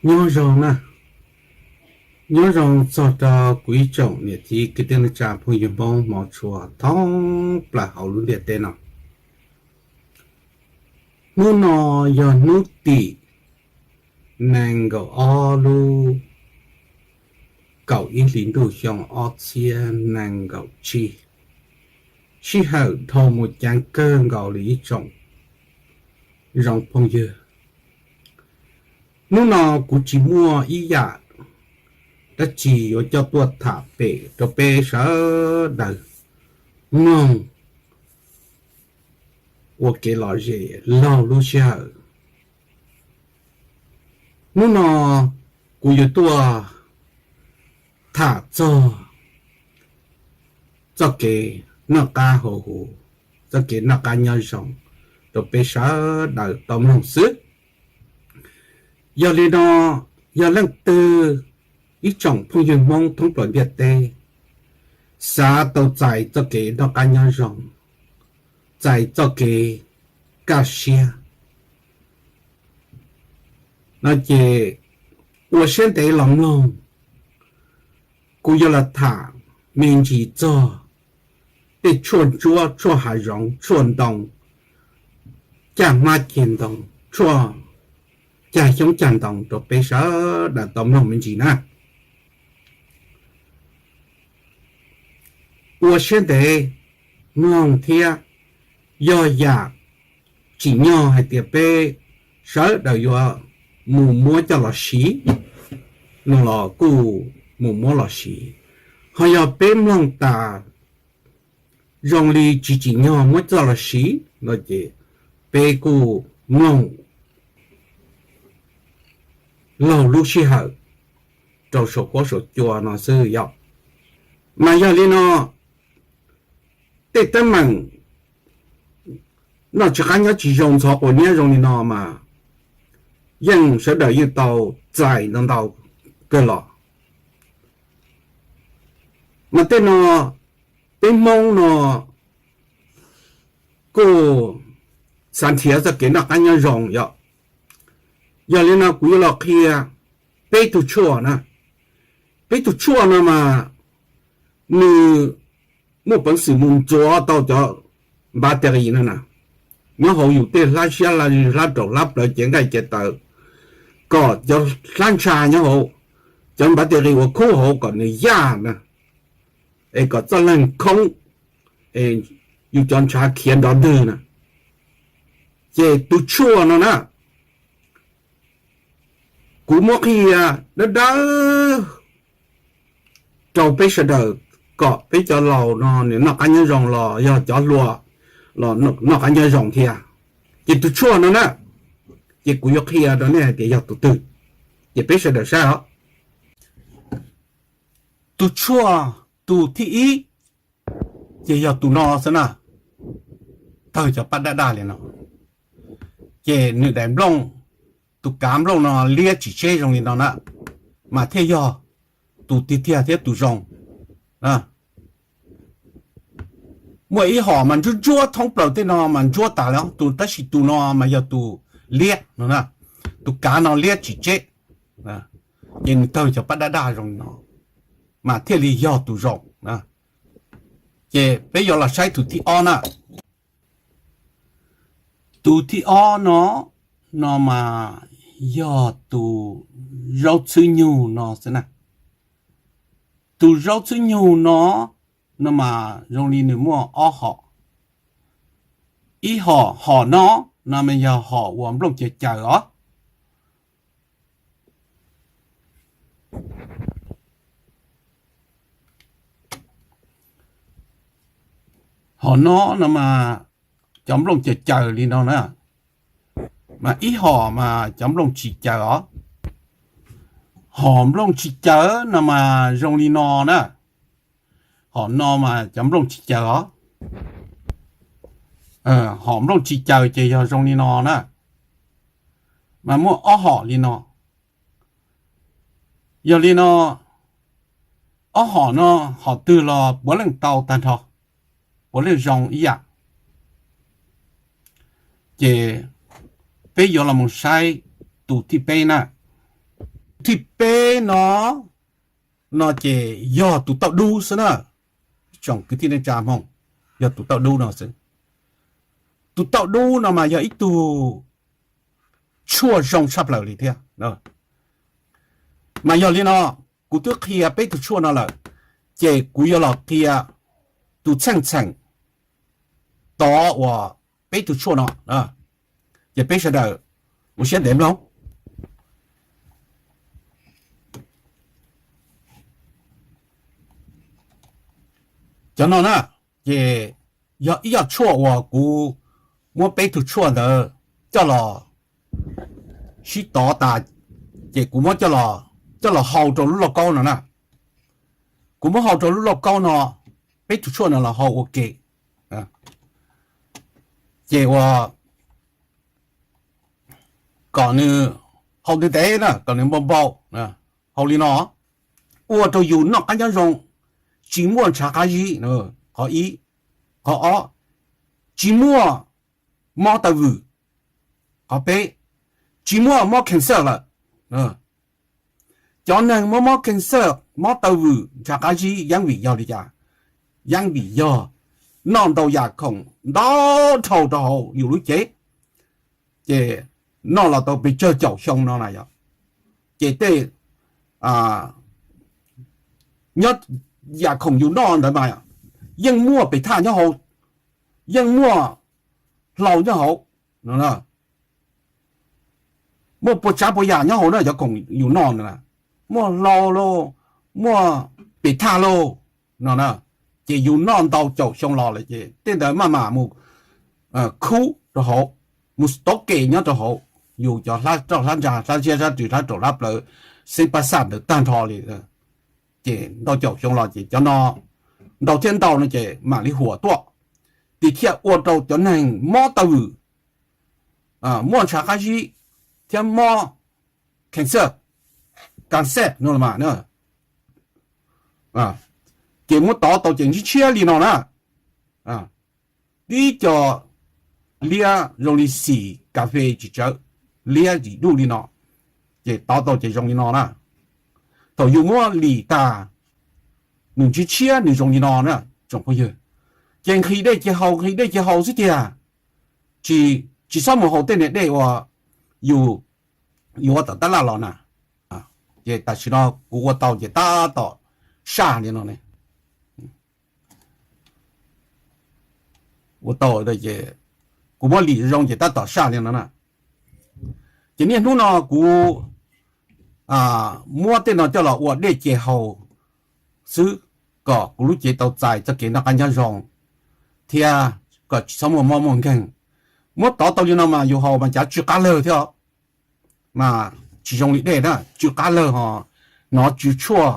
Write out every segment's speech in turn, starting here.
Nyob zoo na, nyob zoo txog rau kuv ib tsoom niam txiv kwv tij neej tsa phooj ywg Hmoob hmov tshua thoob plaws hauv lub ntiaj teb no. Hnub no yog hnub tim nees nkaum ob lub kaum ib hlis ntuj xyoo ob txhiab nees nkaum tsib, sij hawm dhau mus ceev kawg nkaus li ib tsoom zoo phooj ywg. Hnub no kuv tsis muaj ib yam dab tsi yuav coj tuaj tham pem rau peb sawv daws mloog ua kev lom zem laug lub sij hawm. Hnub no kuv yuav tuaj tham txog txoj kev noj qab haus huv, txoj kev noj qab nyob zoo rau peb sawv daws tau mloog xwb. Yog li no, yog leej twg ib tsoom phooj ywg Hmoob thoob plaws ntiaj teb xav tau txais txoj kev noj qab nyob zoo, txais txoj kev kaj siab no ces ua siab ntev los mloog. Kuv yuav los tham me ntsis txog tej tshuaj ntsuab, tshuaj hav zoov, tshuaj ntoo, caj hmab ceg ntoo, tshuaj cag xyoob cag ntoo rau peb sawv daws tau mloog me ntsis na. Ua siab ntev mloog thiab, yog yam tsim nyog hais tias peb sawv daws yuav mus muab coj los siv no los kuj mus muab los siv, ho yog peb mloog tas zoo li tsis tsim nyog muab coj los siv no ces peb kuj mloog laug lub sij hawm rau saum huab saum cua no xwb yom. Mas yog li no, tej teeb meem noj tsis qab nyob tsis zoo ntxhov quas niab zoo li no mas yeej sawv daws yeej tau txais ntau ntau kawg los. Mas tej no peb Hmoob no kuj xav nrhiav txoj kev noj qab nyob zoo yom. Yog li no kuv yuav los qhia peb tug tshuaj na. Peb tug tshuaj no mas nws muaj peev xwm mus ntxuav tau cov npav tes qis no na, nyob hauv yus tej hlab siab hlab raum hlab plawv cev nqaij cev taw, kom cov hlab ntsha nyob hauv, cov npav tes qis uas khub hauv kom nws yaj na, es kom txoj leeg khoob, yus cov ntshav khiav nrov ntwg na. Ces tus tshuaj no na, kuv muab qhia dawb dawb rau peb sawv daws kom peb cov laus no nws noj qab nyob zoo los yog cov hluas los noj qab nyob zoo thiab. Ces tus tshuaj no na, ces kuv yuav qhia rau nej hais tias yog tus twg, ces peb sawv daws saib os. Tus tshuaj tus thib ib ces yog tus no xwb na, tawg cov paj daj daj li no, ces nws daim nplooj, tus kav nplooj no liab tsis tseb zoo li no na, mas thiaj yog tus tiag tiag thiab tus zoo. Muaj ib hom mas ntsuab ntsuab thoob plaws tej no mas ntsuab tas li, tus tab sis tus no mas yog tus liab no, tus kav no liab tsis tseb, ces nws tawg cov paj daj daj zoo li no, mas thiaj li yog tus zoo. Ces peb yuav los saib tus thib ob na. Tus thib ob no, no mas yog tus zaub txhwb nyug no xwb na. Tus zaub txhwb nyug no, no mas zoo li nws muaj ob hom. Ib hom, hom no, no mas yog hom uas nplooj caws caws os. Hom no, no mas cov nplooj caws caws li no na, mas ib hom mas cov nplooj tsis caws os. Hom nplooj tsis caws no mas zoo li no na. Hom no mas cov nplooj tsis caws os. Hom nplooj tsis caws ces yog zoo li no na. Mas muaj ob hom li no. Yog li no, ob hom no hom twg los puav leej tau tag nrho, puav leej zoo ib yam. Ces peb yuav los mus saib tus thib peb na. Thib peb no, no ces yog tus tauj dub xwb na. Tsoom kwv tij neej tsa Hmoob, yog tus tauj dub no xwb. Tus tauj dub no mas yog ib tug tshuaj zoo tshaj plaws li thiab. Mas yog li no, kuv twb qhia peb tug tshuaj no lawm, ces kuv yuav los qhia tus txheej txheem tod uas peb tug tshuaj no. Ces peb sawv daws ua siab ntev mloog. Cov no na, ces yog ib yam tshuaj uas kuv muab peb tug tshuaj ntawd coj los sib tov tas, ces kuv muab coj los hau rau lub lauj kaub no na. Kuv muab hau rau lub lauj kaub no, peb tug tshuaj no los hau ua ke, ces ua kom nws hau ntev ntev na, kom nws npau npau, hau li no, ua rau yus noj qab nyob zoo, tsis muaj ntshav qab zib. Qhov ib. Qhov ob, tsis muaj mob taw vwm. Qhov peb, tsis muaj mob cancer lawm. Cov neeg muaj mob cancer, mob taw vwm, ntshav qab zib yeej vim yog li cas? Yeej vim yog noj ntau yam khoom ntau dhau rau hauv yus lub cev, ces noj los tau pes tsawg caum xyoo no na yog, ces tej nyob yam khoom yus noj ntawd mas yeej muaj pes thaj nyob hauv, yeej muaj hlau nyob hauv no, muaj puas tsav puas yam nyob hauv na, cov khoom yus noj ntawd na, muaj hlau lauj, muaj pes thaj lauj no na, ces yus noj ntau caum xyoo los lawm ces tej ntawd maj mam mus khub rau hauv, mus taub kem nyob rau hauv yus cov roj hlab ntsa, hlab siab, hlab ris, hlab raum, hlab plawv, xeeb pab xaj ntawd tag nrho li. Ces ntau caum xyoo los ces cov no ntau thiab ntau no ces mam li huam tuaj, ces thiaj ua rau cov neeg mob taw vwm, muaj ntshav qab zib thiab mob cancer, cancer no mas, ces muab tov tau ces ntshiab ntshiab li no na. Tib co liab zoo li xim kas fes tsis tsawv, liab zim duj li no, ces tov tau ces zoo li no na. Thaum yus muab lim tas, nws ntshiab ntshiab nws zoo li no na tsoom phooj ywg, ces nqhis dej cia haus, nqhis dej cia haus xwb tiag, tsis, tsis txhob mus haus tej niag dej uas yus, yus ua tom tab laj los na. Ces tam sim no kuv ua tau ces tab tom saj li no ne. Ua tau ces kuv muab lim zoo ces tab tom saj li no na. Ces niaj hnub no kuv muab tej no coj los ua dej ce haus xwb, kom kuv lub cev tau txais txoj kev noj qab nyob zoo thiab kom tsis txhob muaj mob muaj nkeeg. Muab tov tau li no mas yus haus mas cav tsw qab lawg thiab, mas tsis zoo li dej na, tsw qab lawg ho hnov tsw tshuaj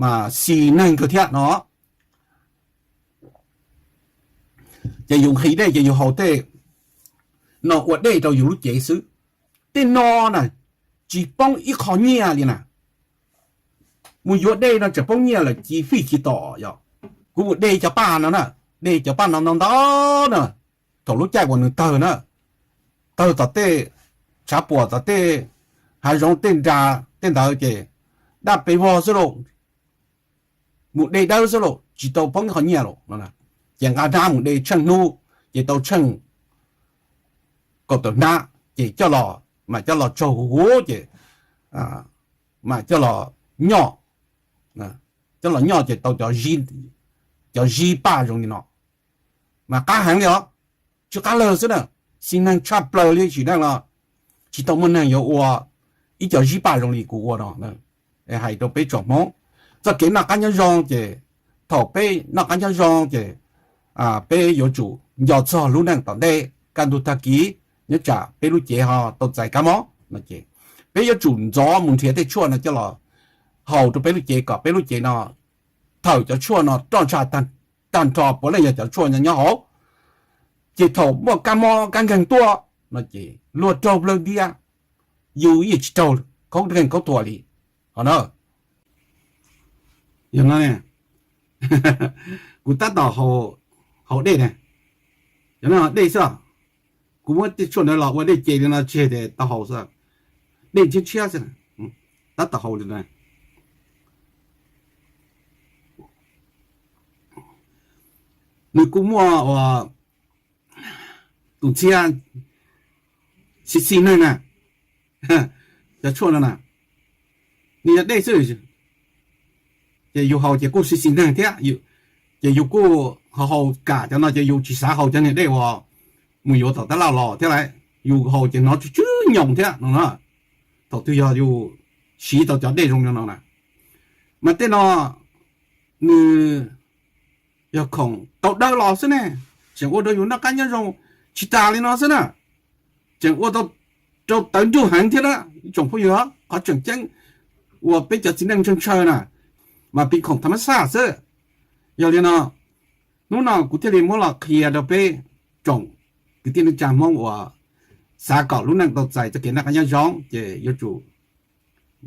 mas xis neeg kawg thiab no. Ces yus nqhis dej ces yus haus tej no ua dej rau yus lub cev xwb. Tej no na tsis poob ib qho nyiaj li na. Mus yuav dej no tseem poob nyiaj lawm ci fij ci tom yom. Kuv mus de cov paj no na, de cov paj no ntau ntau na, thaum lub caij uas nws tawg na, tawg tom tej tshav puam tom tej hav zoov tej nra tej ntawd ces daj pes vog xwb lauj, mus de dawb xwb lauj, tsis tau poob ib qho nyiaj lauj. Ces nqa hnab mus de tsheej hnub ces tau tsheej kaum tawm hnab, ces coj los, mas coj los tsaug huv huv ces mas coj los nyoj, coj los nyoj ces tau cov zib paj zoo li no, mas qab heev li os. Tsw qab lawg xwb na, xis neeg tshaj plaws li sim neej los tsis tau muaj neeg yuav ua ib co zib paj zoo li kuv ua no. Hais rau peb tsoom Hmoob, txoj kev noj qab nyob zoo ces thaum peb noj qab nyob zoo ces peb yuav tsum nco txog lub neej tom ntej kaj ntug tag kis, nyob tsam peb lub cev ho tau txais kab mob no ces peb yuav tsum ntxov mus nrhiav tej tshuaj no coj los haus rau peb lub cev kom peb lub cev no thawm cov tshuaj no roj ntsha tag nrho puav leej yog cov tshuaj nyob hauv. Ces thaum muaj kab mob kab nkeeg tuaj no ces luag raug plawg ntiab, yus yeej tsis raug khaub nkeeg khaub thuas li. Ho na, yog no, kuv tab tom haus dej ne, dej xwb. Kuv muab tej tshuaj ntawd los ua dej ces li no tseg tias tau haus xwb, dej ntshiab ntshiab xwb. tab tom haus li na. Nws kuj muaj tus ntxhiab xis xis neeg na, cov tshuaj no na, nws yog dej xwb, ces yus haus ces kuj xis xis neeg thiab, ces yus kuj haus kam cov no ces yus tsis xav haus cov niag dej uas mus yuav tom tab laj los thiab lawm, yus haus ces hnov tsw tsw nyoos thiab no na. Thaum twg yog yus siv tau cov dej zoo li no na, mas tej no nws yog khoom tau dawb los xwb ne, tseem ua rau yus noj qab nyob zoo tsis tas li no xwb na, tseem ua rau tawv nruj heev thiab na. Ib tsoom phooj ywg, qhov tseem ceeb uas peb cov txiv neej ntshaw ntshaw na, mas pib khoom tha mab xaj xwb. Yog li no, hnub no kuv thiaj li muab los qhia rau peb tsoom kwv tij neej tsa Hmoob uas xav kom lub neej tau txais txoj kev noj qab nyob zoo ces yuav tsum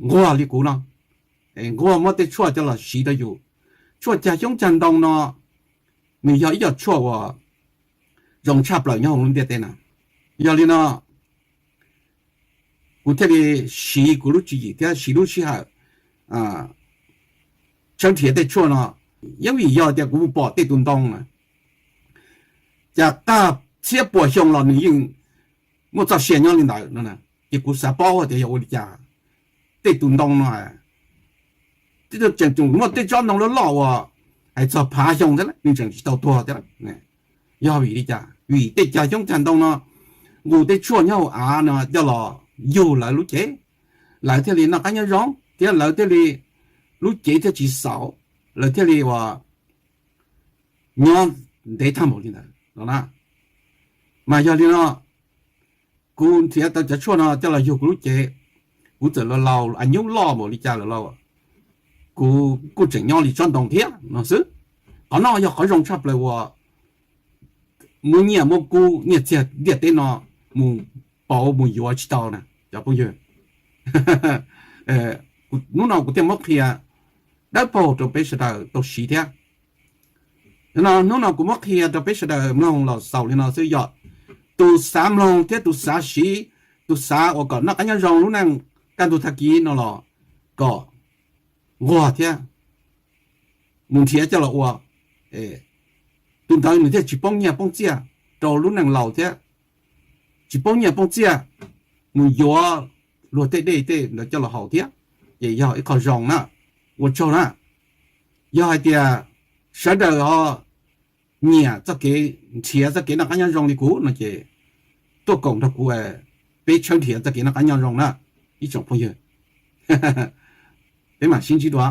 nquag li kuv no, nquag muab tej tshuaj coj los siv rau yus. Tshuaj cag xyoob cag ntoo no nws yog ib co tshuaj uas zoo tshaj plaws nyob hauv lub ntiaj teb na. Yog li no, kuv thiaj li siv kuv lub tswv yim thiab siv lub sij hawm tshawb nrhiav tej tshuaj no. Yeej vim yog tias kuv mus pom tej tus ntoo na, cas tag txhiab puas xyoo los nws yeej muaj txoj sia nyob li ntawd no, ces kuv xav paub tias yog ua li cas tej tus ntoo no tseem tseem muaj tej tsob ntoo loj loj uas hais txog phav xyoo thiab nws tseem tsis tau tuag thiab. Yog vim li cas? Vim tej cag xyoob cag ntoo no nqus tej tshuaj nyob hauv av no coj los yug lawv lub cev, lawv thiaj li noj qab nyob zoo thiab lawv thiaj li lub cev thiaj tsis xaus, lawv thiaj li uas nyob ntev tag npaum li ntawd no na. Mas yog li no, kuv nrhiav tau cov tshuaj no coj los yug kuv lub cev, kuv txawm laus laus a nyuj loj npaum li cas lawm los kuv kuj tseem nyob li tsob ntoo thiab no xwb. Qhov no yog qhov zoo tshaj plaws uas muaj nyiaj muaj kub nyiaj txiag ntiaj teb no mus pauv mus yuav tsis tau na cov phooj ywg. Hnub no kuv thiaj muab qhia dawb paug rau peb sawv daws tau siv thiab. Hnub no kuv muab qhia rau peb sawv daws mloog los xaus li no xwb, yog tus xav mloog thiab tus xav siv, tus xav uas kom noj qab nyob zoo lub neej kaj ntug tag kis no los kom nquag thiab mus nrhiav coj los ua, tus ntawd nws thiaj tsis poob nyiaj poob txiaj rau lub neej laus thiab tsis poob nyiaj poob txiaj mus yuav luag tej dej tej ntawd coj los haus thiab, ces yog ib qho zoo na. Ua tsaug na. Yog hais tias sawv daws ho nyiam txoj kev nrhiav txoj kev noj qab nyob zoo li kuv no ces tuaj koom nrog kuv peb tshawb nrhiav txoj kev noj qab nyob zoo na ib tsoom phooj ywg. Peb mam sib ntsib dua.